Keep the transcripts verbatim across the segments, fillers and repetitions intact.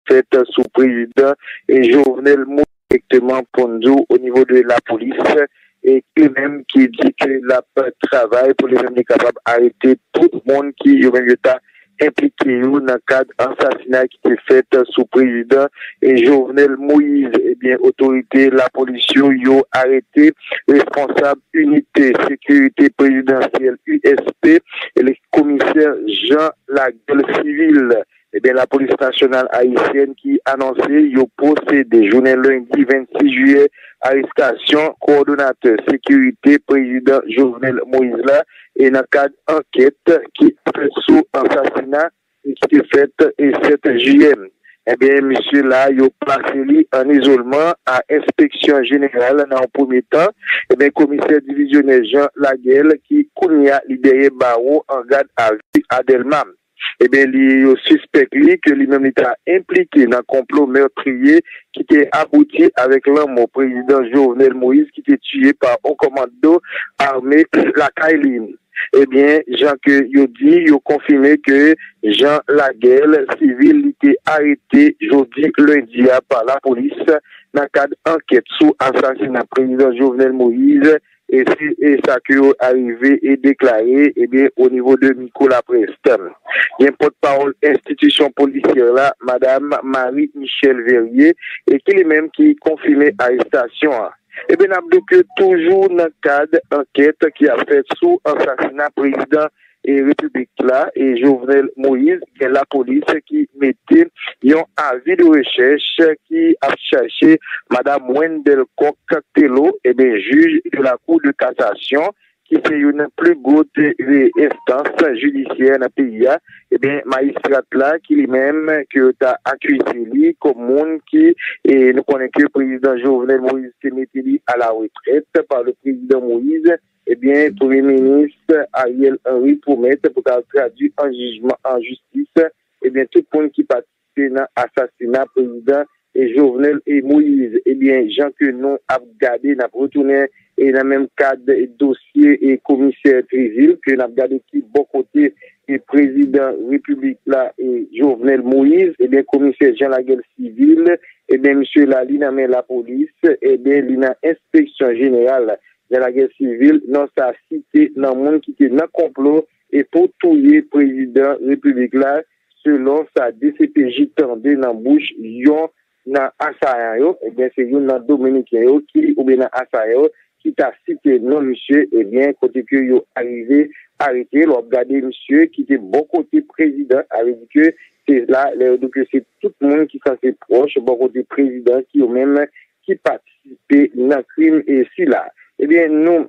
fèt sou prezidan e Jovenel Moïse dirèkteman pou n di w o nivo de lapolis e ki li menm ki di ke l ap travay pou li menm li kapab arete tout moun ki yo menm yo ta enplike yo nan kad ansasina ki te fèt sou prezidan e Jovenel Moïse. Ebyen, otorite lapolis yo, yo arete responsab inite sekirite prezidansyèl, U S P, e le komisè Jean Laguel Civil. Ebyen, lapolis nasyonal ayisyèn ki anonse yo pwosede jounen lendi vennsis jiyè arestasyon kowòdonatè sekirite prezidan Jovenel Moïse la e nan kad ankèt ki fèt sou ansasina ki te fèt e sèt jiyè. Ebyen, misye la, yo plase li an izolman a enspeksyon jeneral nan yon premye tan. Ebyen, komisè divizyonè Jean Laguel ki kounye a li dèyè bawo an gad a vi a Dèlma. Ebyen, li yo sispèk li ke li menm li ta enplike nan konplo mètriye ki te abouti avèk lanmò prezidan Jovenel Moïse ki te tiye pa yon kòmando ame lakay li. Ebyen, jan ke yo di, yo konfime ke Jean Laguel Civil li te arete jodi lendi a pa lapolis nan kad ankèt sou asasina prezidan Jovenel Moïse e se e sa ke yo arive e deklare ebyen o nivo de mikwo laprès. Gen pòtpawòl enstitisyon polisyè la, madam Marie Michelle Verrier, e ki li menm ki konfime arestasyon an. Ebyen, n ap di ke toujou nan kad ankèt ki ap fèt sou ansasina prezidan e repiblik la e Jovenel Moïse, gen lapolis ki mete yon avi de rechèch ki ap chache madam Wendell Coq Telo, ebyen, jij de la Cour de cassation, ki se youn nan pli gwo te- e- enstans jidisyè nan peyi a, ebyen, majistrat la ki li menm ke yo ta akize li kòm moun ki, e nou konnen ke prezidan Jovenel Moïse te mete li a la retrèt pa le prezidan Moïse, ebyen, premye minis Ariel Henry pwomèt pou ta tradui an jijman an jistis, ebyen, tout moun ki patisipe nan asasina prezidan e Jovenel e Moïse. Ebyen, jan ke nou ap gade, n ap retounen e nan menm kad dosye e komisè Trivil, ke n ap gade ki bò kote e prezidan repiblik la e Jovenel Moïse, ebyen, komisè Jean Laguel Civil, ebyen, misye la, li nan men lapolis, ebyen, li nan enspeksyon jeneral Jean Laguel Civil, non sa site nan moun ki te nan konplo e pou touye prezidan repiblik la, selon sa D C P J tande nan bouch yon nan asayan yo, ebyen, se youn nan dominiken yo ki, oubyen nan asayan yo, ki ta site non misye, ebyen, kote ke yo arive arete l, w ap gade misye ki te bò kote prezidan, sa vle di ke se la, lè yo di ke se tout moun ki sanse pwòch bò kote prezidan ki yo menm ki patisipe nan krim e sila. Ebyen, nou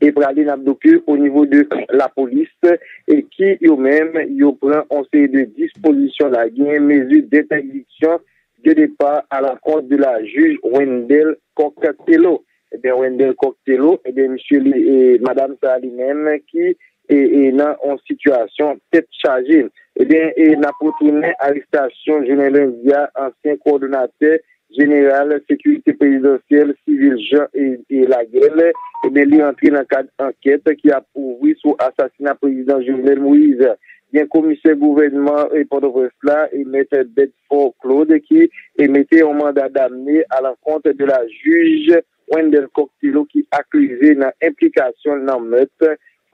e prale n ap di ke o nivo de lapolis e ki yo menm yo pran yon seri de dispozisyon la, gen mezi dentèdiksyon de depa a lankont de la jij Wendell Coq Telo. Ebyen, Wendell Coq Telo, ebyen, misye li, e, madam sa li menm ki e, e nan yon sitiyasyon tèt chaje. Ebyen, e n ap retounen arestasyon jounen lendi a ansyen kowòdonatè jeneral sekirite prezidansyèl Civil Jean e, e Laguel, ebyen, li rantre nan kad ankèt ki ap ouvri sou asasina prezidan Jovenel Moïse. Gen komisè gouvènman e Pòtoprens la, e mèt Bedford Claude, ki e mete yon manda damne a lankont de la jij Wendell Coq Telo ki akize nan enplikasyon nan mèt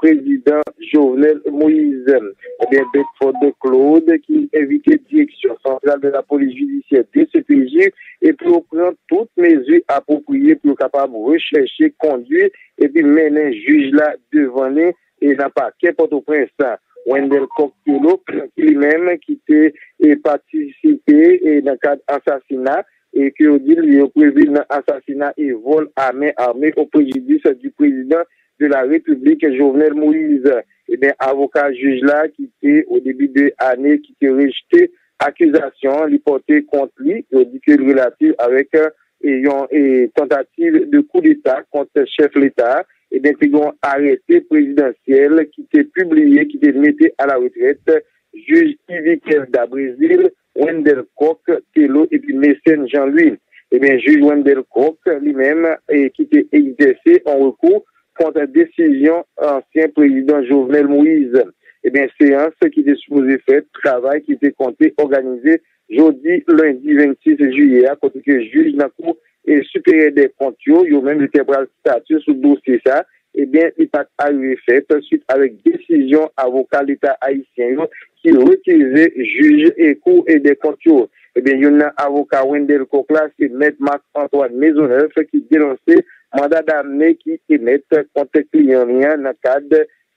prezidan Jovenel Moïse. Ebyen, Bedford Claude, ki envite direksyon santral de la polis jidisyè, D C P J, e pou yo pran tout mezi apwopriye pou yo kapab rechèche, kondui epi mennen jij la devan li e nan pakè Pòtoprens. Wendell Coq Telo, ki li menm ki te e patisipe e nan kad ansasina, e ke yo di l yo previn nan asasina e vòl a men ame o prejidis di prezidan de la Repiblik, Jovenel Moïse. Ebyen, avoka jij la ki te, o debi de ane, ki te rejte akizasyon an, li pòte kont li, yo di ke l relatif avèk e yon e tantativ de koudeta kont chèf leta, ebyen, te gen yon arete prezidansyèl ki te pibliye, ki te mete a la retrèt jij Yvikel da Brezil, Wendell Coq Telo epi Mécène Jean Louis. Ebyen, jij Wendell Coq, li menm, e ki te egzèse yon rekou kont desizyon ansyen prezidan Jovenel Moïse. Ebyen, seyans ki te sipoze fèt, travay ki te konte òganize jodi lendi vennsis jiyè a, kote ke jij nan kou e siperyè dè kont yo, yo menm yo te pral statye sou dosye sa, ebyen, li pa t arive fèt swit avèk desizyon avoka Leta ayisyen yo ki rekize jij e kou e dè kont yo. Ebyen, youn nan avoka Wendell Coq la, se Mèt Marc Antoine Maisonneuve ki denonse manda damne ki emèt kont kliyan li an nan kad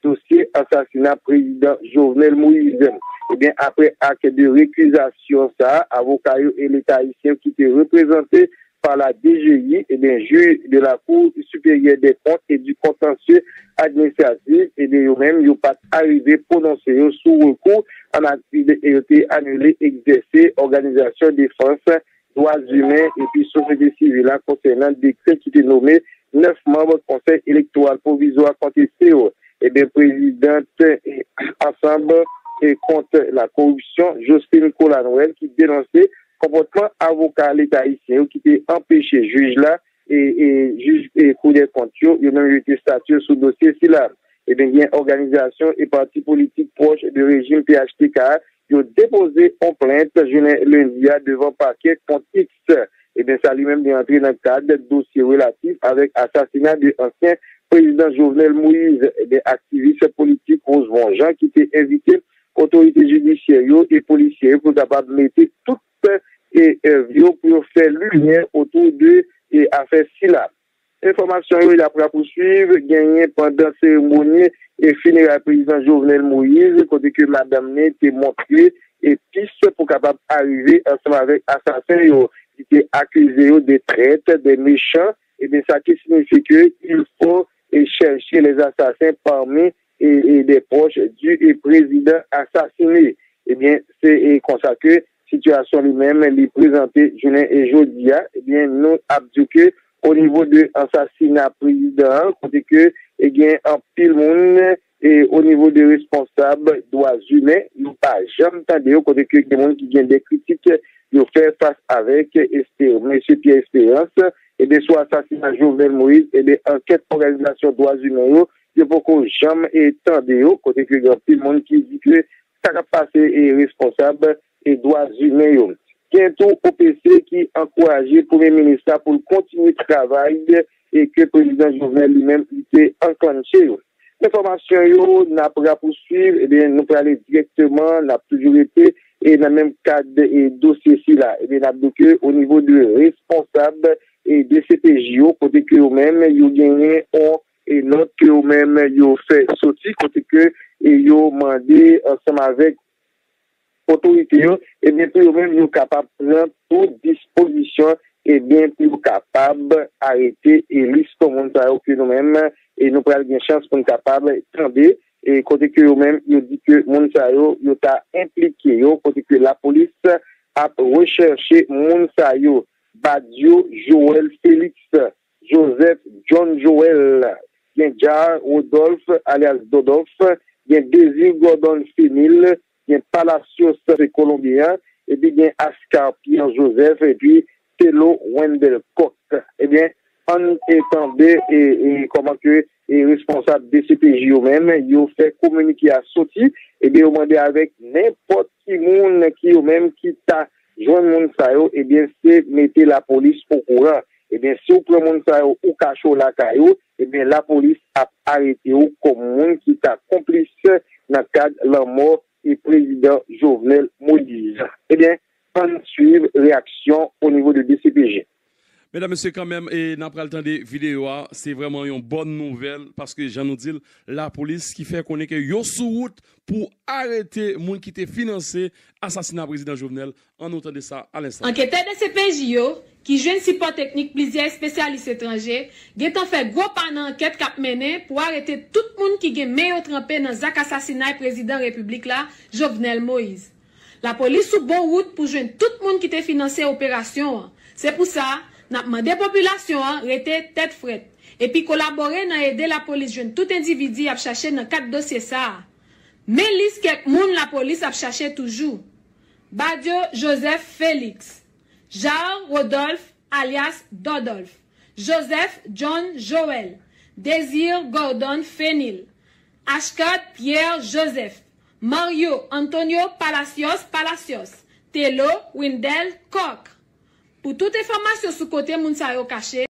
dosye ansasina prezidan Jovenel Moïse. Ebyen, apre ak de rekizasyon sa, avoka yo e Leta ayisyen ki te reprezante pa la D G I, ebyen, jij de la Cour supérieure des comptes et du contentieux administratif, ebyen, yo menm, yo pa t arive pwononse yo sou rekou an atil e yo te anile egzèse òganizasyon defans dwa imen epi sosyete sivil la konsènan dekrè ki te nome nèf manm Konsèy Elektoral Pwovizwa konteste yo. Ebyen, prezidant Ansanm kont la koripsyon, Jocelyne Colin-Noël, ki denonse konpòtman avoka Leta ayisyen yo ki te anpeche jij la e, e jij e Kou dè Kont yo, yo menm yo te statye sou dosye sila. Ebyen, gen òganizasyon e pati politik pwòch de rejim P H T K a, yo depoze yon plent jounen lendi a devan pakè kont X. Ebyen, sa li menm li antre nan kad dosye relatif avèk asasina de ansyen prezidan Jovenel Moïse. Ebyen, aktivis politik Rosemond Jean ki te envite otorite jidisyè yo e polisye yo pou kapab mete tout e èv yo pou yo fè limyè otou de e afè sila. Enfòmasyon yo y ap rapouswiv genyen pandan seremoni e fineray prezidan Jovenel Moïse, kote ke madanm li te montre e pis pou kapab arive ansanm avèk asasen yo. Li te akize yo de trèt, de mechan, ebyen sa ki signifie que il faut e chèche les assassins parmi e, e des proches du e président assassiné. Ebyen, se e konsa ke sitiyasyon li menm li prezante jounen e jodi a. Ebyen, nou ap di ke o nivo de ansasina prezidan an, kote ke e gen anpil moun e o nivo de responsab dwa imen, nou pa janm tande yo, kote ke gen moun ki gen de kritik yo fè fas avèk Espé-, mesye Pierre Espérance, ebyen, sou asasina Jovenel Moïse, ebyen, ankèt òganizasyon dwa imen yo, yo poko janm e tande yo, kote ke gen anpil moun ki di ke sa k ap pase e responsab e dwa imen yo. Gen tou O P C ki ankouraje Premye Minis la pou l kontinye travay e ke Prezidan Jovenel li menm li te anklanche yo. Enfòmasyon yo n ap rapouswiv, ebyen, nou prale dirèkteman, n ap toujou rete e nan menm kad e dosye sila. Ebyen, n ap di ke o nivo de responsab e D C P J yo, kote ke yo menm yo genyen yon e nòt ke yo menm yo fè soti, kote ke e yo mande ansanm avèk otorite yo, ebyen, pou yo menm yo kapab pran tout dispozisyon, ebyen, pou yo kapab arete e liston moun sa yo ke nou menm e nou pral gen chans pou n kapab tande, e kote ke yo menm yo di ke moun sa yo, yo ta enplike yo, kote ke lapolis ap rechèche moun sa yo. Badio Joël Félix, Joseph John Joël, gen Jar Rodolphe alyas Dodolphe, gen Désir Gordon Fénil, gen Palacios se Kolonbyen an, epi gen Ascar Pierre Joseph, epi Telo Wendell Coq. Ebyen, ann e tande e, e kòman ke e responsab D C P J yo menm, yo fè kominike a soti, ebyen, yo mande avèk nenpòt ki moun ki yo menm ki ta jwenn moun sa yo, ebyen, se mete lapolis okouran. Ebyen, si w pran moun sa yo, ou kache w lakay ou, ebyen, lapolis ap arete w kòm moun ki ta konplis nan kad lanmò e prezidan Jovenel Moïse. Ebyen, ann swiv reyaksyon o nivo de D C P J. Medam, mesye, kanmenm, e n ap pral tande videyo a. Se vrèman yon bòn nouvèl, paske jan nou di l, lapolis ki fè konnen ke yo sou wout pou arete moun ki te finanse asasina prezidan Jovenel. Ann nou tande sa a lenstan. Anketè D C P J yo, ki jwenn sipò teknik plizyè espesyalis etranje, gentan fè gwo pa nan ankèt k ap mennen pou arete tout moun ki gen men yo tranpe nan zak asasinay prezidan repiblik la, Jovenel Moïse. Lapolis sou bon wout pou jwenn tout moun ki te finanse operasyon an. Se pou sa, n ap mande popilasyon an rete tèt frèt epi kolabore nan ede lapolis jwenn tout endividi y ap chache nan kad dosye sa a. Men lis kèk moun lapolis ap chache toujou: Badio Joseph Félix, Jar Rodolphe alyas Dodolphe, Joseph John Joël, Désir Gordon Fénil, Ashcard Pierre Joseph, Mario Antonio Palacios Palacios, Telo Windel Coq. Pou tout enfòmasyon sou kote moun sa yo kache,